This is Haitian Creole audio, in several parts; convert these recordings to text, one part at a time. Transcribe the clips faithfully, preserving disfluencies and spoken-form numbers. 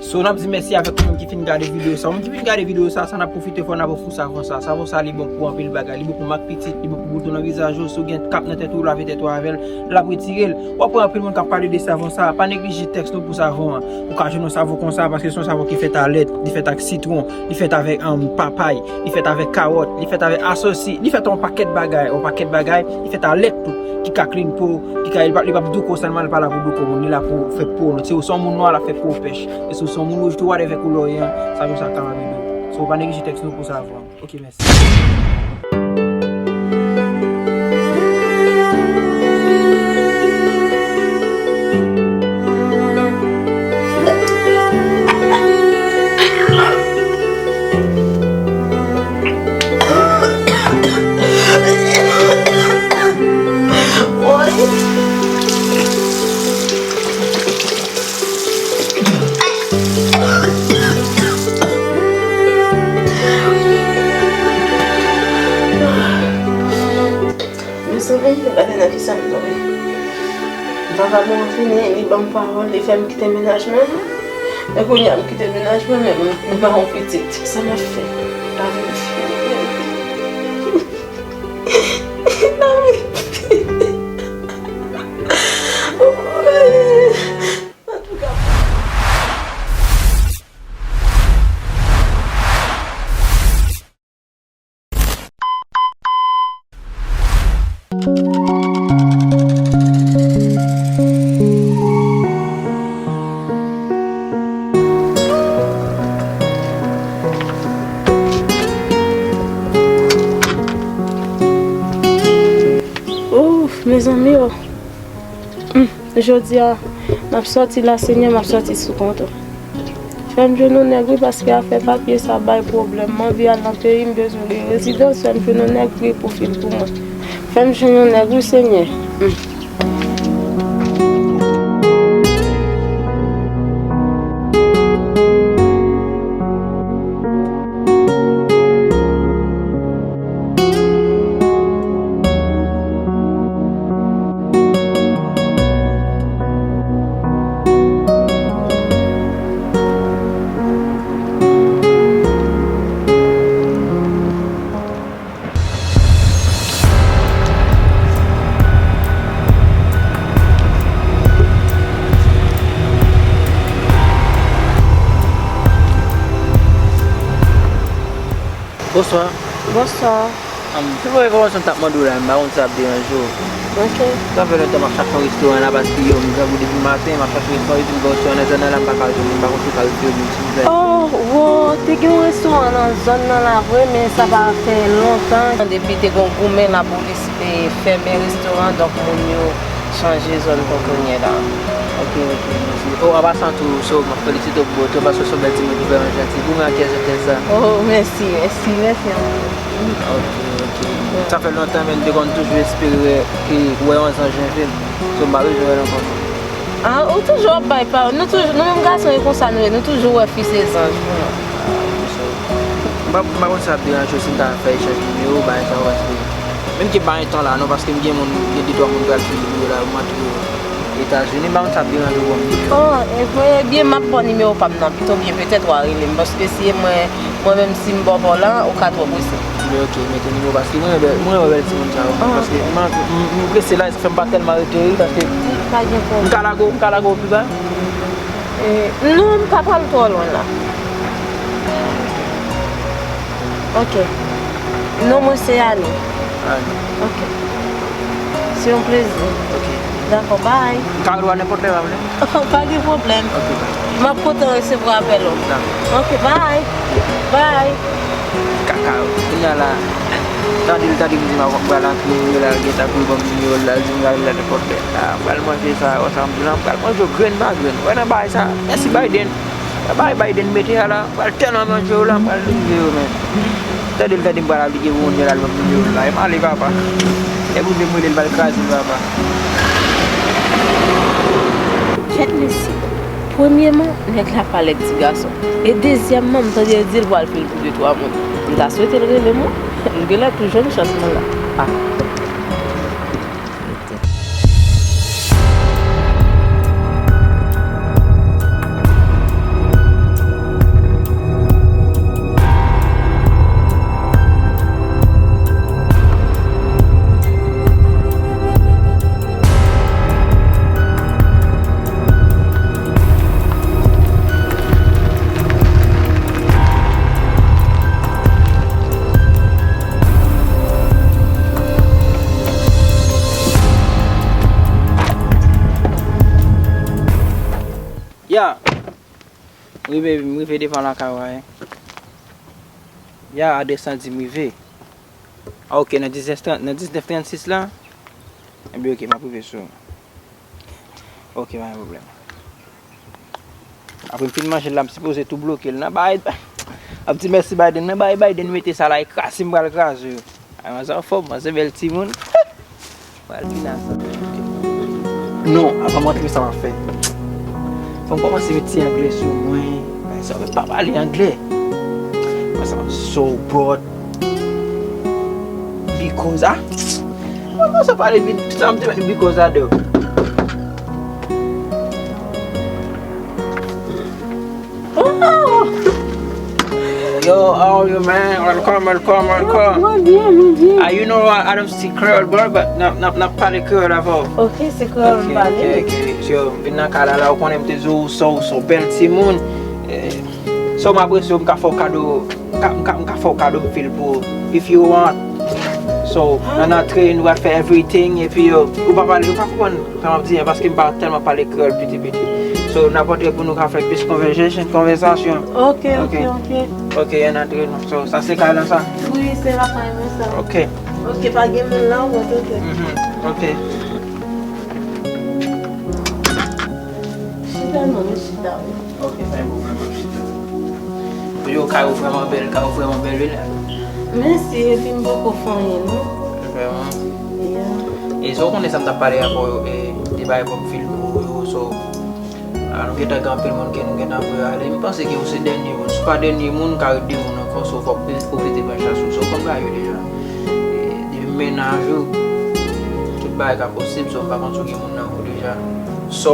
So, n ap di mèsi avèk ou menm ki fin gade videyo sa. Ou menm ki fin gade videyo sa, sa n ap pwofite fè w, n ap ofri w savon sa. Savon sa, li bon pou anpil bagay. Li bon pou mak pitit, li bon pou bouton nan vizaj ou. Si w gen kap nan tèt ou, lave tèt ou avè l, l ap retire l. W ap wè anpil moun k ap pale de savon sa. Pa neglije tèks nou pou savon an. Ou ka jwenn yon savon konsa paske se yon savon ki fèt a lèt, li fèt ak sitwon, li fèt avèk, um, papay, li fèt avèk kawòt, li fèt avèk asosi, li fèt yon pakèt bagay, yon pakèt bagay, li fèt a lèt tou, ki ka clean po, ki ka, li p ap, li p ap douko sèlman, li pa la pou douko moun, li la pou fè po nou. Si w se yon moun nwa, l ap fè po w pèch. E si w se yon moun wouj tou, whatever koulè w ye an, savon sa kapab ede w. So, pa neglije tèks nou pou savon. Ok, mèsi. Mezanmi, gade nan kisa m tonbe. Vagabon an vini, li ban m pawòl, li fè m kite mennaj mwen. E kounye a m kite mennaj mwen, men m, m pa yon pitit. Sa m ap fè? Lavi m fini. Lavi m fini. Antouka. Ouf, mezanmi, oh. Hmm, jodi a, m ap sòti la, Senyè, m ap sòti sou kont ou. Fè m jwenn yon nèg, wi, paske afè papye sa bay pwoblèm. M anvi al nan peyi m, bezwen gen rezidans. Fè m jwenn yon nèg, wi, pou fin pou mwen. Fè m jwenn yon nèg, wi, Senyè. Hmm. Bonswa. Bonswa. Am, se pou enfòmasyon m t ap mande w la, m pa konn si sa ap deranje w. Ok. Sa fè lontan m ap chache yon restoran la, paske yo, m grangou depi maten, m ap chache restoran, epi m gen yon restoran nan zòn nan la, m pa ka jwenn li, m pa konn si w ka refere m li, silvouplè. Oh, wo, te gen yon restoran nan zòn nan la vre, men sa pa fè lontan. Depi te gen yon goumen lapolis te fèmen restoran, donk moun yo chanje zòn pou kounye la. Ok, ok, mèsi. Oh, an pasan tou, so, m ap felisite w pou woto, paske w se yon bèl timoun ki vrèman janti. Goumen ak kè sou tèt sa. Oh, mèsi, mèsi, mèsi anpil. Ok, ok. Sa fè lontan, men m te konn toujou espere ke wè yon zanj nan vi m. So, m pa bezwen wè l ankò. Ah, ou toujou ap bay pawòl. Nou toujou, nou menm gason, e konsa nou ye. Nou toujou wè fi se zanj pou nou. Ah, ok, so, m pa, m pa konn si sa ap deranje w si m ta fè echanj nimewo, bagay sa yo, paske menm ke pa gen tan la, non, paske m gen moun, gen de twa moun pral fin pou yo la, m antre Etazini, m pa konn si sa ap deranje w pou m. Oh, e vre, ebyen, m ap ba w nimewo pa m nan, pito byen petèt w a rele m, paske si e mwen, mwen menm si m ba w pa w la, ou ka twò prese. Men ok, mete nimewo, paske mwen renmen, mwen renmen bèl timoun sa yo, paske m, m, m prese la, sa fè m pa tèlman rete ri, paske m ka lage w, m ka lage w pi ba. Eh, non, m pa pral twò lwen la. Ok. Non mwen se Annie. Annie. Ok. Se yon plezi. Ok. Dakò, bye. M ka rele w a nenpòt lè, pa vle? Pa gen pwoblèm. Ok, bye. M ap kontan resevwa apèl ou. Dakò. Ok, bye. Bye. Kaka, kounye a la, tande l, tande m di m ap pral antre, m rele l, l gentan kouri ban m nimewo l la, l di m rale l la nenpòt lè. Ah, m pral manje sa, wè sa m di la, m pral manje w grenn pa grenn. Wè nan bagay sa, mèsi Biden. Nan bagay Biden mete a la, m pral tèlman manje w la, m pral vin veye w, men. Tande l, tande m pral aplike pou moun yo la, l ban m nimewo l la. E m ale, papa. Nèg ou vle m rele l, m pral kraze l, papa. Kèt mesye. Premyeman, nèg la pa lèd ti gason. E dezyèmman, m tande l di l pral fè l pou de twa moun. M ta swete l rele m, wi. M genlè tou jwenn chans mwen la. Ah. Ok. Ya! M rive, m rive devan lakay ou a, wi. Ya, adrès lan di m rive. Ah, ok, nan diznèf trant, nan diznèf trannsis la? Ebyen, ok, m ap rive sou ou. Ok, pa gen pwoblèm. Apre m fin manje l la, m sipoze tou bloke l nan bay. Ap di mèsi Biden nan, bay Biden mete sa la, e kraze m pral kraze yo. Ay, manzè anfòm, manzè bèl timoun. Pral vin a sa. Non, avan m antre, sa m ap fè? Fò m kòmanse met ti anglè sou mwen. Bay sa, mwen pa pale anglè. Mwen sa so broad. Because, ah, mwen kòmanse pale vit, sa m te met because ladan. Oh! Yo, how are you, man? Welcome, welcome, welcome. Mwen byen, mwen byen. Ah, you know what? I don't speak Creole, bro, but n ap, n ap, n ap pale kreyòl avè w. Ok, se kreyòl m pale. Ok, ok. So, m vin nan kay la, la, ou konnen m te di w, so, so, bèl timoun. Eh, so, m apresye w, m ka fè w kado, m ka, m ka, m ka fè w kado m fil pou, if you want. So, nan antre, nou va fè everything, epi, yo, ou pa pale, ou pa konprann. Sa m ap di an, paske m pa tèlman pale kreyòl piti piti. So, n ap antre pou nou ka fè plis conversation, konvèsasyon. Ok, ok, ok. Ok, ann antre nou. So, sa se kay lan sa? Wi, se lakay mwen sa. Ok. Ok, pa gen moun la, ou wè, ok. Mhm, ok. Chita non, nou chita, wi. Ok, pa gen pwoblèm, m ap chita. Yo, kay ou vrèman bèl, kay ou vrèman bèl, wi, la. Mèsi, epi m poko fè anyen, non. Vrèman. Yeah. E sa w konnen sa m t ap pale avè w, e, de bagay pou m fil pou ou yo, so, a, nou gentan gen anpil moun ke nou gentan voye ale. M panse ke ou se dènye moun. Si w pa dènye moun, ka ret de moun ankò, so, fòk ou pwofite pran chans ou. So, ou konn bagay yo deja. E, depi mennaj ou, tout bagay ka posib, so, m pa konn si w gen moun nan ou deja. So,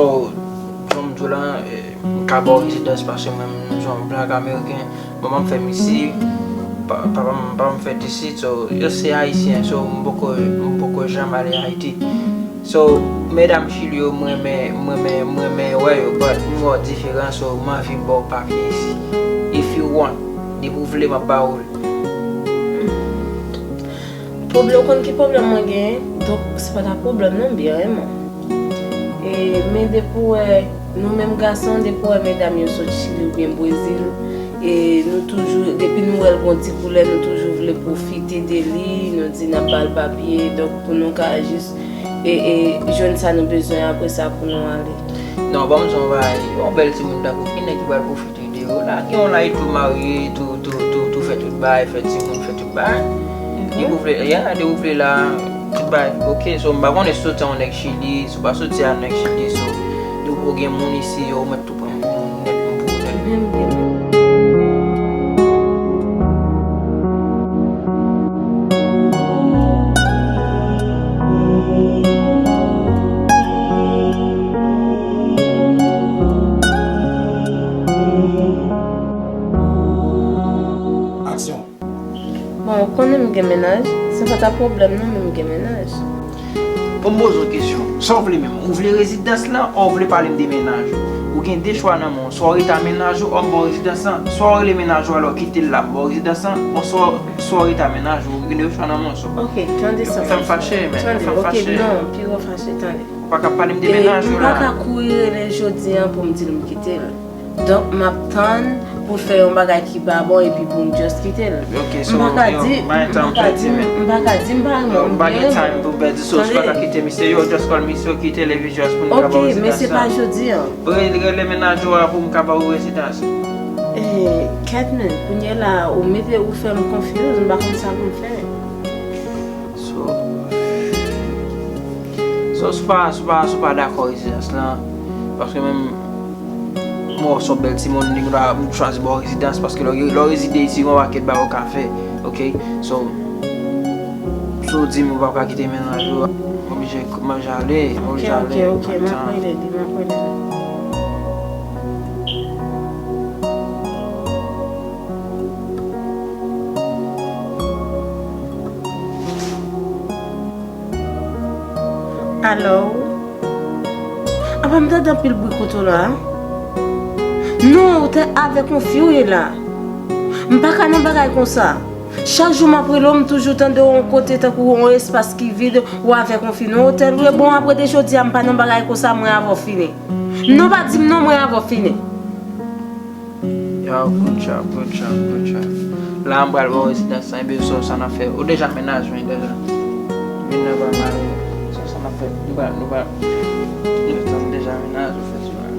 jan m di w la, e, m ka ba w rezidans paske mwen menm, m se yon black American. Manman m fè m isi, pa-, papa m, papa m fèt isit, so, yo se Ayisyen, so, m poko, m poko janm ale Ayiti. So, medam Chili yo, m renmen, m renmen, m renmen wè yo, but m wè w diferan, so, m anvi ba w papye isi. If you want, depi w vle, m ap ba w l. Pwoblè-, ou konn ki pwoblèm mwen genyen? Donk, se pa ta pwoblèm non, byen renmen. E, men depi w wè, nou menm gason, depi w wè medam yo sot Chili oubyen Brezil, e nou toujou, depi nou wè l gon ti koulè, nou toujou vle pwofite de li, nou di n ap ba l papye, donk pou nou ka jis, e, e, jwenn sa nou bezwen, apre sa pou nou ale. Non, ban m di w yon bagay, yon bèl timoun tankou w, ki nèg ki pral pwofite de ou la, gen yon la, li tou marye, tou, tou, tou, tou fè tout bagay, fè timoun, fè tout bagay. Mhm. Depi w vle, ya, depi w vle la, tout bagay, ok, so, m pa konnen si w soti a yon nèg Chili, si w pa soti a yon nèg Chili, so, depi w gen moun isi, yo, ou mèt tou pran pou moun nèt, m pou ou nèt. Menm gen moun. Aksyon. Bon, ou konnen m gen mennaj, se pa ta pwoblèm non, men m gen mennaj. Bon, m poze w kesyon. Sa w vle menm? Ou vle rezidans lan, ou vle pale m de mennaj ou? Ou gen de chwa nan men w. Swa w rete a mennaj ou, ou m ba w rezidans lan. Swa w rele mennaj ou, alò kite l la, m ba w rezidans lan. Bon, swa, swa w rete a mennaj ou, ou gen de chwa nan men w. So, ok, tande sa. Fè m fache, men. Tande, fè m fache. Ok, non, pi w fache, tande. Ou pa ka pale m de mennaj ou la. E m pa ka kouri rele jodi an pou m di l m kite l. Donk, m ap tann pou l fè yon bagay ki pa bon epi pou m just kite l. Ok, so, m pa ka di, m pa ka di, m pa ka di m pa renmen w, m byen renmen w. Yo, m pa gen time pou m pèdi, so, si w pa ka kite misye, yo, just call misye, kite l epi just pou nou ka ba w rezidans lan. Ok, men se pa jodi an. Rele, rele mennaj ou a pou m ka ba w rezidans. Eh, Catman, kounye la, ou mete, ou fè m confuse, m pa konn sa pou m fè. So, so, si w pa, si w pa, si w pa dakò rezidans lan, paske menm, mwen, w se yon bèl timoun, nèg la, m chwazi ba w rezidans, paske lè w, lè w rezide isi, gen yon pakèt bagay ou ka fè, ok? So, si w di m ou pa ka kite mennaj ou, m oblije, m oblije ale, m oblije ale. Ok, ok, ok, m ap rele li, m ap rele li. Alo? Apa m tande anpil bri kote w la a? Non, ou te avèk yon fi w ye la. M pa ka nan bagay konsa. Chak jou m ap rele w, m toujou tande w yon kote tankou yon espas ki vid, ou avèk yon fi nan otèl ou ye. Bon, apre de jodi a, m pa nan bagay konsa, mwen avè w fini. Non, pa di m non, mwen avè w fini. Yo, good job, good job, good job. La, m pral ba w rezidans lan, epi sa, sa n ap fè. Ou deja mennaj mwen, deja. Vin nan ba m ale. Sa, sa n ap fè. Nou pral, nou pral. Nou tann deja mennaj, ou fè sou la.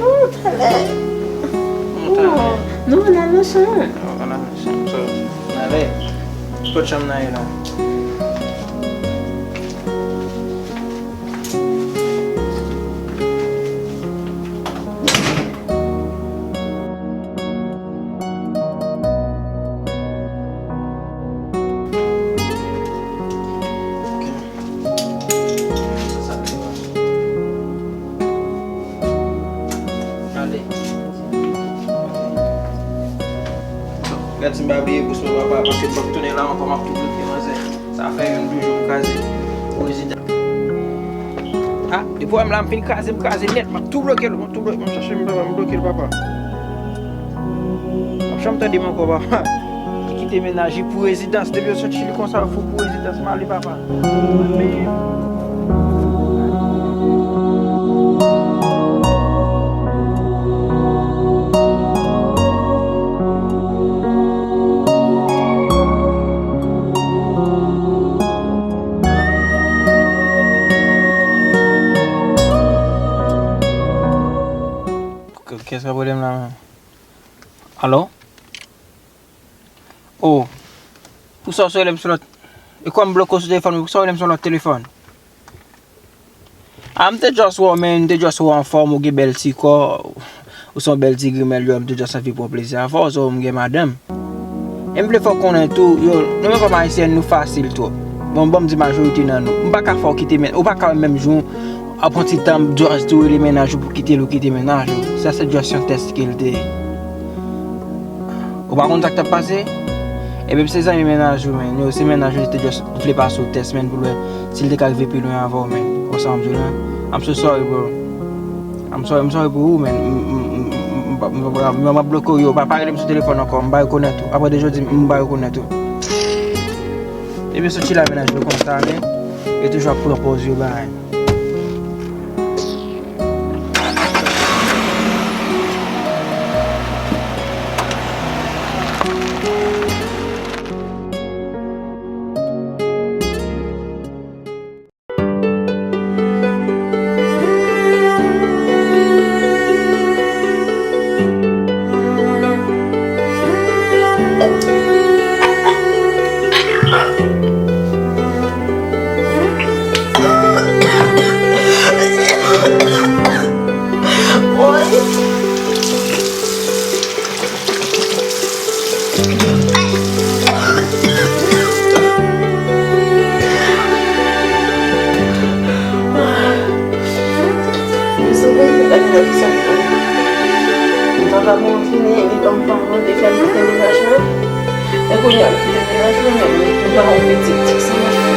Non, talè. Non, talè. Non, nan, nan chanm. Non, nan, nan chanm, so, n ale. Kot chanm nan ye la? Gad si m pa bliye bous mwen, papa, paske m p ap tounen la ankò, m ap tou bloke manzè. Sa fè youn de jou m kraze. Prezida. Ah, depi w wè m la, m fin kraze, m kraze nèt. M ap tou bloke l, m ap tou bloke, m ap chache m, papa, m bloke l, papa. M ap janm tande m ankò, papa. Li kite mennaj li pou rezidans. Depi yo sot Chili konsa, yo fou pou rezidans. M ale, papa. Kiyès k ap rele m la menm? Alo? Oh, poukisa w rele m sou lòt? E kòm m bloke w sou telefòn mwen, poukisa w rele m sou lòt telefòn? Ah, m te just wè w, man, m te just wè w anfòm, ou gen bèl ti kò, ou se yon bèl ti grimèl, yo, m te just anvi pran plezi avè w, so m gen madanm. E m vle fè w konnen tou, yo, nou menm fanm ayisyèn, nou fasil twòp. Bon, ban m di majorite nan nou. M pa ka fè w kite men, ou pa ka wè menm jou apre yon ti tan, m just tou rele mennaj ou pou kite l, ou kite mennaj ou. Sa se just yon tès ke l te ye. Ou pa konn sa k t ap pase? Ebyen, se zanmi mennaj ou, man. Yo, se mennaj ou, li te just vle pase w tès, man, pou l wè si l te ka rive pi lwen avè w, man. Konsa, m di w, man. I'm so sorry, bro. I'm sorry, I'm sorry pou ou, man. M, m, m, m, m, m, m, m, m ap bloke w, yo. Pa, pa rele m sou telefòn ankò. M pa rekonèt ou. Apre de jodi, m pa rekonèt ou. Ebyen, soti la, mennaj yo konsa, man. Yo toujou ap pran pòz yo, bay. Papa mwen vini, li ban m pawòl, li fè m kite mennaj mwen. E kounye a, m kite mennaj mwen, men m pa yon pitit. Sa m ap fè?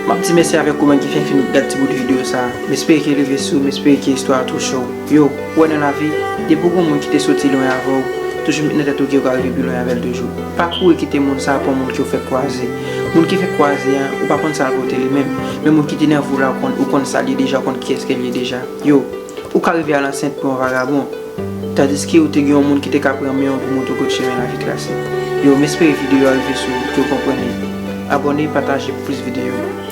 M ap di mèsi avèk ou menm ki fè fin gad ti bout videyo sa a. M espere ke li rive sou ou, m espere ke istwa a touche w. Yo, ou wè nan lavi, depi w gen yon moun ki te soti lwen avè w, toujou met nan tèt ou ke w ka rive pi lwen avè l toujou. Pa kouri kite moun sa a pran moun ke w fèk kwaze. Moun ki fèk kwaze an, ou pa konn sa l pote li menm. Men moun ki te nan vi w la, ou konn, ou konn sa l ye deja, ou konn kiyès ke l ye deja. Yo, ou ka rive al ansent pou yon vagabon. Tandiske ou te gen yon moun ki te ka pran men w pou montre w kot chemen lavi trase. Yo, m espere videyo a rive sou ou, ke w konprann li. Abòne, pataje pou plis videyo.